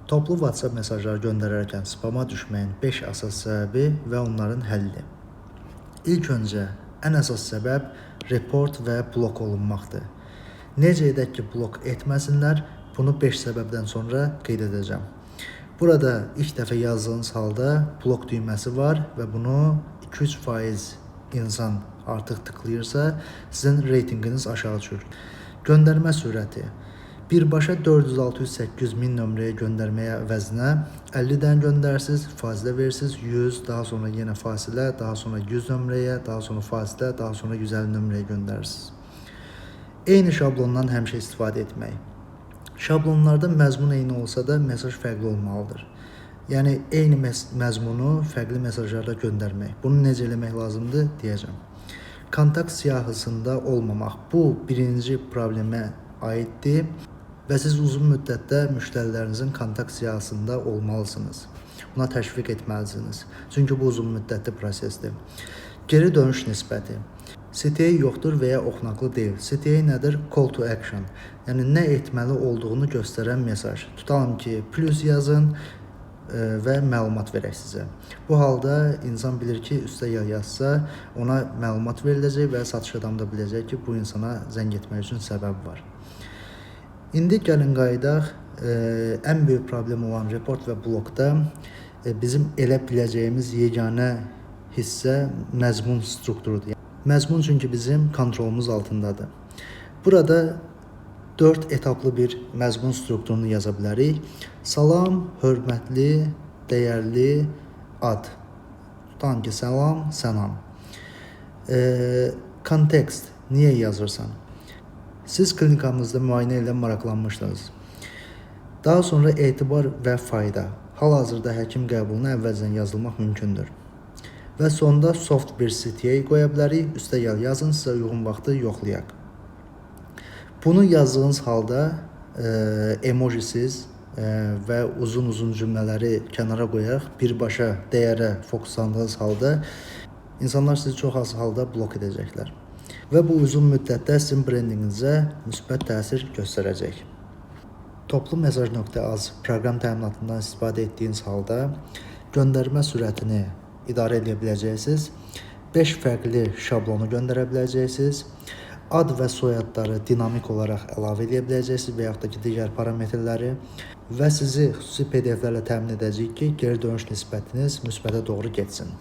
Toplu WhatsApp mesajları göndərərkən spama düşməyin 5 əsas səbəbi və onların həlli. İlk öncə ən əsas səbəb report və blok olunmaqdır. Necə edək ki, blok etməsinlər? Bunu 5 səbəbdən sonra qeyd edəcəm. Burada ilk dəfə yazdığınız halda blok düyməsi var və bunu 2-3% insan artıq tıklayırsa, sizin reytinqiniz aşağı düşür. Göndərmə sürəti. Birbaşa 400, 600, 800 min nömrəyə göndərməyə əvəzinə 50 dənə göndərsiniz, fasilə verirsiniz, 100, daha sonra yenə fasilə, daha sonra 100 nömrəyə, daha sonra fasilə, daha sonra 150 nömrəyə göndərirsiniz. Eyni şablondan həmişə istifadə etmək. Şablonlarda məzmun eyni olsa da mesaj fərqli olmalıdır. Yəni eyni məzmunu fərqli mesajlarda göndərmək. Bunu necə eləmək lazımdır deyəcəm. Kontakt siyahısında olmamaq. Bu birinci problemə aiddir və siz uzun müddətdə müştərilərinizin kontakt siyahısında olmalısınız. Buna təşviq etməlisiniz. Çünki bu uzun müddətli prosesdir. Geri dönüş nisbəti. CTA yoxdur və ya oxunaqlı deyil. CTA nədir? Call to action. Yəni nə etməli olduğunu göstərən mesaj. Tutalım ki, plus yazın və məlumat verək sizə. Bu halda insan bilir ki, üstə gəl yazsa, ona məlumat veriləcək və satış adamı da biləcək ki, bu insana zəng etmək üçün səbəb var. İndi gəlin qayıdaq ən böyük problem olan report və blokda bizim elə biləcəyimiz yeganə hissə məzmun strukturudur. Məzmun çünki bizim kontrolumuz altındadır. Burada 4 etaplı bir məzmun strukturunu yaza bilərik. Salam, hörmətli, dəyərli ad. Tutalım ki, salam, sənam. Kontekst, niyə yazırsan? Siz klinikamızda müayinə ilə maraqlanmışdınız. Daha sonra etibar və fayda. Hal-hazırda həkim qəbuluna əvvəlcədən yazılmaq mümkündür. Və sonda soft bir CTA qoya bilərik. Üstə gəl yazın, sizə uyğun vaxtı yoxlayaq. Bunu yazdığınız halda emojisiz və uzun-uzun cümlələri kənara qoyaraq birbaşa dəyərə fokuslandığınız halda insanlar sizi çox az halda blok edəcəklər. Və bu uzun müddətdə sizin brendinginizə müsbət təsir göstərəcək. Toplu mesaj.az proqram təminatından istifadə etdiyiniz halda göndərmə sürətini idarə edə biləcəksiniz. 5 fərqli şablonu göndərə biləcəksiniz. Ad və soyadları dinamik olaraq əlavə edə biləcəksiniz və yaxud da ki, digər parametrləri və sizi xüsusi PDF-lərlə təmin edəcəyik ki, geri dönüş nisbətiniz müsbətə doğru getsin.